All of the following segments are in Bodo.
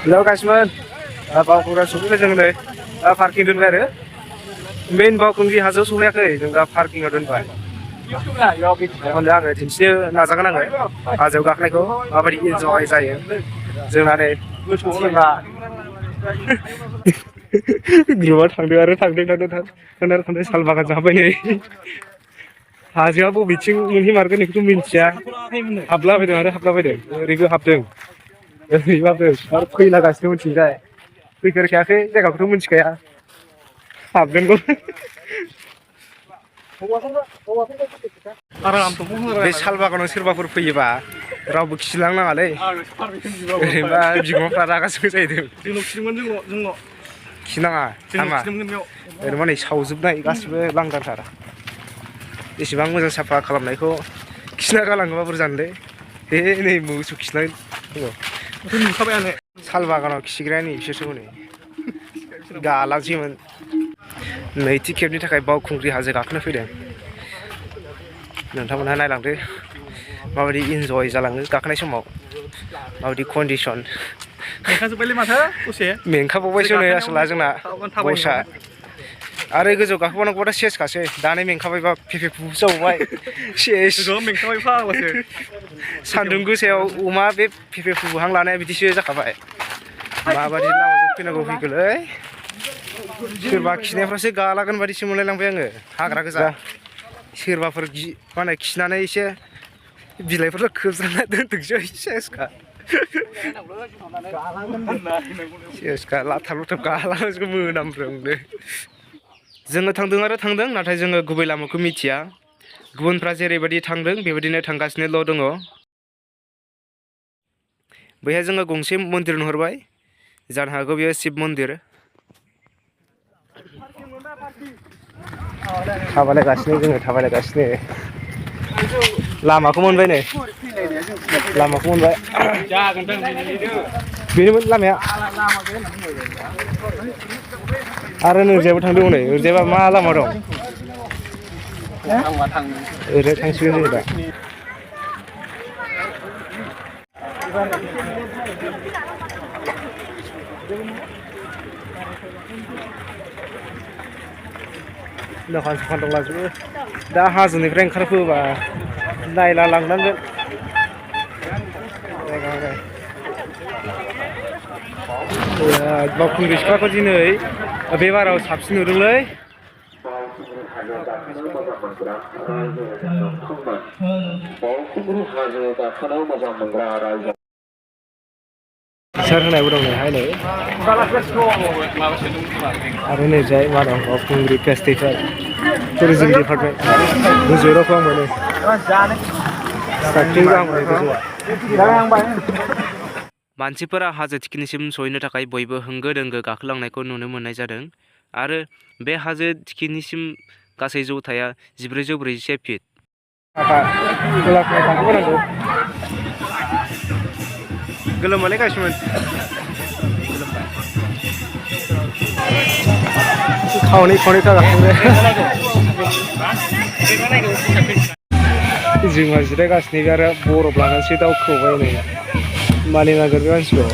Hello Kasman, बावखुंग्रि सफैबाय जों नै पार्किं दोनबाय आरो मेन बावखुंग्रि हाजोआव सफैयाखै जों दा पार्किंआव दोनबाय बेखौनो आङो दिन्थिनो नाजागोन आङो हाजोआव गाखोनायखौ माबायदि इन्जय जायो जोंना नै ग्रुपआ थांदों आरो थांदों साल बागान जाबाय नै हाजोआ बबेथिं मोनहैमारगोन बेखौथ' मिन्थिया हाबलाबायदों ओरैबो हाबदों आरो फैलागासिनो उनथिंजाय फैफेरखायाखै जायगाखौथ' मिन्थिखाया हाबगोन बे साल बागानाव सोरबाफोर फैयोबा रावबो खिलांनाङालै ओरैबा बिगोमाफ्रा रागा जोंनो जाहैदों खिनाङा हामा ओरैबा नै सावजोबनाय गासिबो लांदांथार एसेबां मोजां साफा खालामनायखौ खिना गालाङोबा बोरै जानोलै हे नै मोसौ खिनाय नुखाबायानो साल बागानाव खिग्राया नै बिसोरसो हनै गालांसैमोन नैथि खेबनि थाखाय बावखुंग्रि हाजो गाखोनो फैदों नोंथांमोनहा नायलांदो माबायदि इन्जय जालाङो गाखोनाय समाव माबायदि कन्डिसन मेंखाजोब्बायलै माथो दसे मेंखाबावबायसो नै आसोला जोंना बसा आरो गोजौ गाखोबावनांगौबा सेसखासै दानो मेंखाबायबा फेफे फुफु जाबावबाय सेस मेंखाबाय फाग्लासो सान्दुं गोसायाव अमा बे फेफे फुफु हां लानाया बिदिसो जाखाबाय माबायदि लामाजों फैनांगौ फैखोलै सोरबा खिनायफ्रासो गालागोन बायदिसो मोनलायलांबाय आङो हाग्रा गोजा सोरबाफोर मा होनो खिनानै एसे बिलाइफोरखौ खोबस्रांना दोनथोंसै सेसखा सेसखा लाथाब लुथाब गालांजोबो मोनामब्रोमनो जोङो थांदों आरो थांदों नाथाय जोङो गुबै लामाखौ मिथिया गुबुनफ्रा जेरैबायदि थांदों बेबायदिनो थांगासिनोल' दङ बैहाय जोङो गंसे मन्दिर नुहुरबाय जानो हागौ बेयो शिब मन्दिर थाबायलायगासिनो लामाखौ मोनबाय नै लामाखौ मोनबाय बेनोमोन लामाया आरो नोरजायाबो थांदों हनै ओरैजायबा मा लामा दं ओरै थांसिगोन जोङो दा दखान सखान दंलाजोबो दा हाजोनिफ्राय ओंखारबोबा नायला लांनांगोन बावखुंग्रि सिख्लाखौ दिनै बे बाराव साबसिन नुदोंलै सोर होनायबो दं नैहाय नै आरो नैजाय मा दं बावखुंग्रि फेस्टिभेल टुरिजम डिपार्टमेन्ट गोजौआव दावखोलांबाय नै स्टार्टिं जाहांबाय गोजौआ मानसिफोरा हाजो थिखिनिसिम सहैनो थाखाय बयबो होंगो दोंगो गाखोलांनायखौ नुनो मोननाय जादों आरो बे हाजो थिखिनिसिम गासै जौथाया 1441 फिट गोलोमबायलै गासिमोन खावनै गाखोबाय जोंहा जिरायगासिनो आरो बरफ लानानैसो दावखोबाय नै मानिनांगोन बे मानसिखौ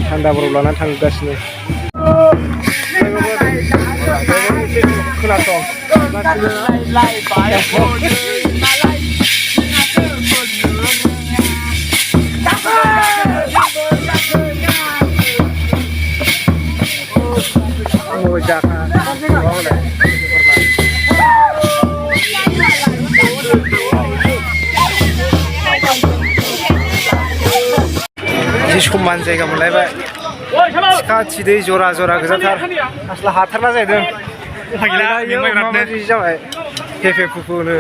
थान्दा बरफ लानानै थांगासिनो खोनासं समान जायगा मोनलायबाय सिखा थिदै जरा गोजाथार आसला हाथारला जाहैदों माबायदि जाबाय फेफे फुफुनो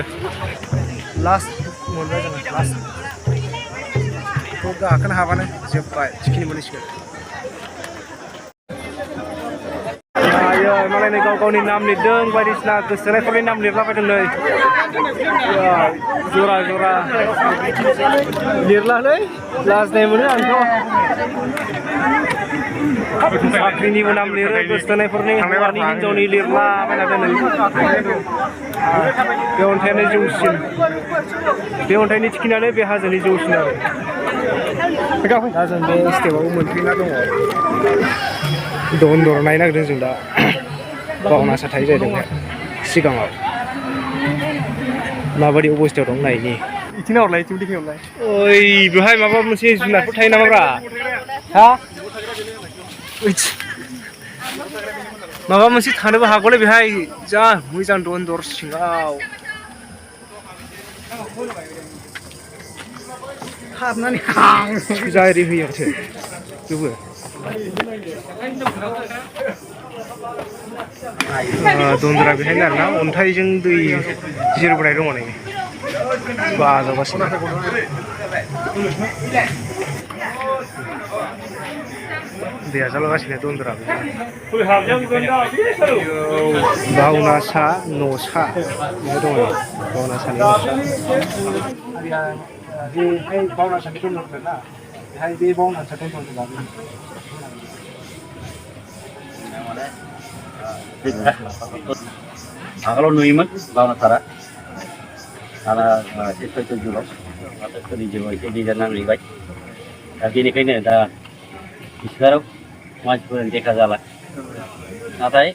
लास्ट मोनबाय जोङो लास्टखौ गाखोनो हाबानो जोब्बाय थिखिनि मोनहैसिगोन मालाय नै गाव गावनि नाम लिरदों बायदिसिना गोसोनायफोरनि नाम लिरलाबायदों नै जरा लिरलालै लाजिनाय मोनो आंथ' साख्रिनिबो नाम लिरो गोसोनायफोरनि हौवानि हिन्जावनि लिरलाबायना दोनो बे अन्थाइयानो जौसिन बे अन्थाइनि थिखिनानो बे हाजोनि जौसिन आरो दा जों बे स्टेपआव मोनफैना दङ दन्दर नायनो नागिरदों जों दा बावना साथाय जादों सिगाङाव माबायदि अबस्थायाव दं नायनि इथिंनो हरलाय इथिं देखायहरलाय ओइ बेहाय माबा मोनसे जुनारफोर थायो नामाब्रा हा माबा मोनसे थानोबो हागौलै बेहाय जा मोजां दन्दर सिङाव खारनानै खां फुजा एरि होयो माथो बेबो दन्दरा बेहायनो आरोना अन्थाइजों दै जिरबोनाय दङ नै बाजावगासिनो दैया जालागासिनो दन्दरा बावना सा न'सा बेहाय दङ बावना सानि न'सा बेहाय बावना सानि दन्दर ना बेहाय बे बावना सा दन्दर आगोलाव नुयोमोन बावनासारा आरो एसे सैथ' जुलाव सोरनि जिउआव एसे डिजाइन नांहैबाय दा बेनिखायनो दा बिसोराव मानसिफोर देखा जाला नाथाय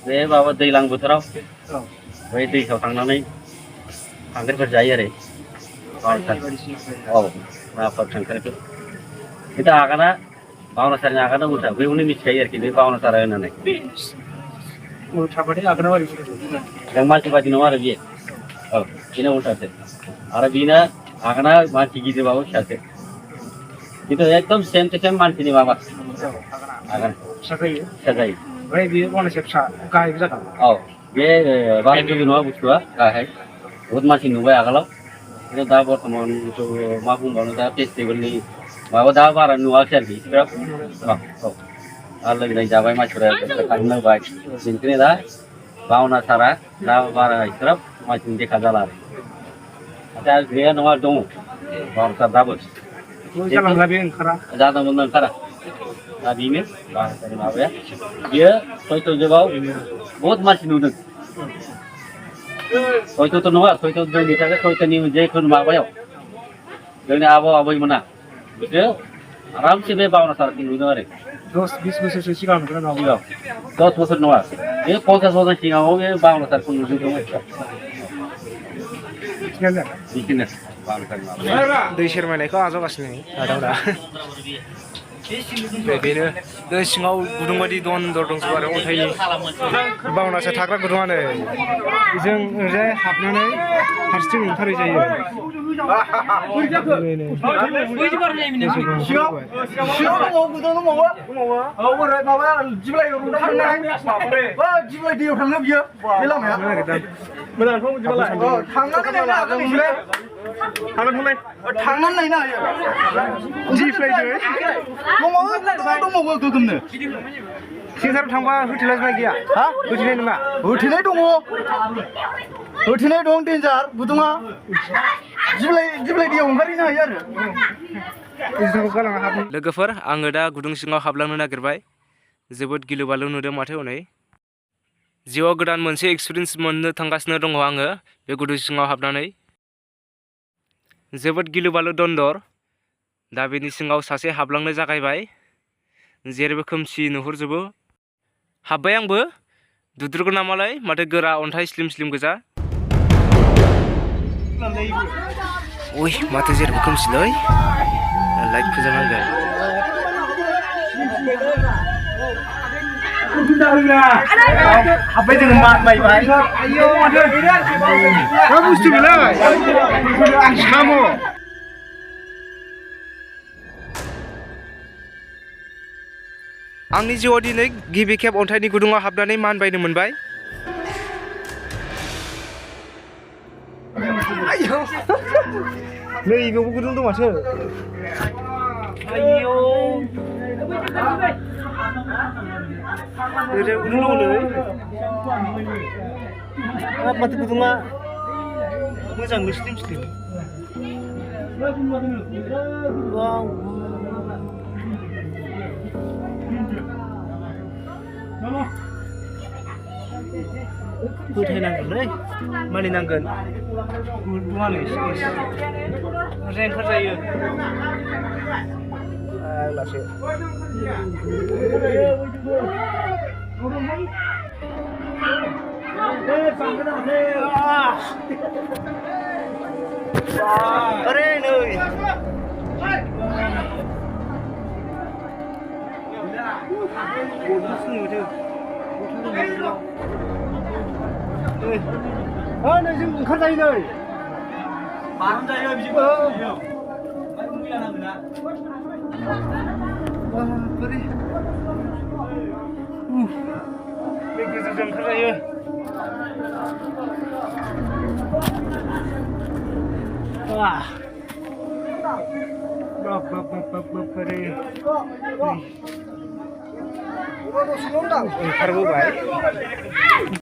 बे माबा दैज्लां बोथोराव बै दैसायाव थांनानै खांख्राइफोर जायो आरो औ नाफोर खांख्राइफोर खिन्थु आगाना बावनासारनि आगाना उल्था बेयावनो मिथिखायो आरोखि बे बावनासारा होननानै उल्थाबाथाय आगाना बायदि जों मानसि बायदि नङा आरो बियो औ बेनो उल्थासो आरो बेना आगाना मानसि गिदिरबाबो फिसासो खिन्थु एकदम सेम टु सेम मानसिनि माबा आगान फिसा जायो फिसा जायो ओमफ्राय बेयो बावनासाया फिसा गाहायबो जादों औ बे बारा गिदिर नङा बुस्थुआ गाहाय बहुद मानसि नुबाय आगोलाव खिन्थु दा बर्थमान मा बुंबावनो दा फेस्टिभेलनि माबा दा बारा नुवाखै आरोखि बिराद औ आरो लोंनाय जाबाय मानसिफोरा थांनो होबाय बेनिखायनो दा बावनासारा दा बारा इसिग्राब मानसिनि देखा जाला आरो दा गैया नङा दङ बावनासार दाबो जालांला बे ओंखारा जादोंमोन ओंखारा दा बेनो बावनासारनि माबाया बियो सयथ' जुगाव बहुद मानसि नुदों सयथ'थ' नङा सयथ' जोंनि थाखाय सयथ'नि जेखुनु माबायाव जोंनि आबौ आबैमोना बिसोर आरामसे बे बावनासारखौ नुदों आरो 10-20 बोसोरसो सिगां नुदों ना 10 बोसोर नङा बे 50 बोसोर सिगाङाव बे बावनासारखौ नुदों बिदिनो दै सेरमायनायखौ आजावगासिनो आदावदा बेनो दै सिङाव गुदुं बायदि दन्दर दंजोबो आरो अन्थाइनि बावनासो थाग्रा गुदुङानो जों ओरैजाय हाबनानै फारसेथिं ओंखारै जायो थांनानै नायनो हायो दंबावो गोगोमनो सिंसाराव थांबा होथेला जोबनाय गैया हा होथेनाय नङा होथेनाय दङ होथेनाय दं डेन्जार गुदुङा जिबलाय दैयाव ओंखारहैनो हायो आरो लोगोफोर आङो दा गुदुं सिङाव हाबलांनो नागिरबाय जोबोद गिलु बालु नुदों माथो हनै जिउआव गोदान मोनसे एक्सपिरियेन्स मोननो थांगासिनो दङ आङो बे गुदुं सिङाव हाबनानै जोबोद गिलु बालु दन्दर दा बेनि सिङाव सासे हाबलांनो जागायबाय जेरैबो खोमसि नुहुरजोबो हाबबाय आंबो दुद्रुगोन नामालाय माथो गोरा अन्थाइ स्लिम स्लिम गोजा ओइ माथो जेरैबो खोमसिलै लाइट फोजोंनांगोन हाबबाय जोङो माबायबाय आयौ माथो मा बुस्थु बेलाय साम' आंनि जिउआव दिनै गिबि खेब अन्थाइनि गुदुङाव हाबनानै मानबायनो मोनबाय नै बेयावबो गुदुं दं माथो आयौ ओरै गुदुं दङ नै माथो गुदुङा मोजां स्लिम स्लिम फोथायनांगोनलै मानिनांगोन गुदुङानो एसे मोजां ओंखारजायो लासै अरे नै नै जों ओंखारजायो नै बारजायो बिदिबो मैला नांगोना बोरै बे गेजेरजों ओंखारजायो ओंखारबोबाय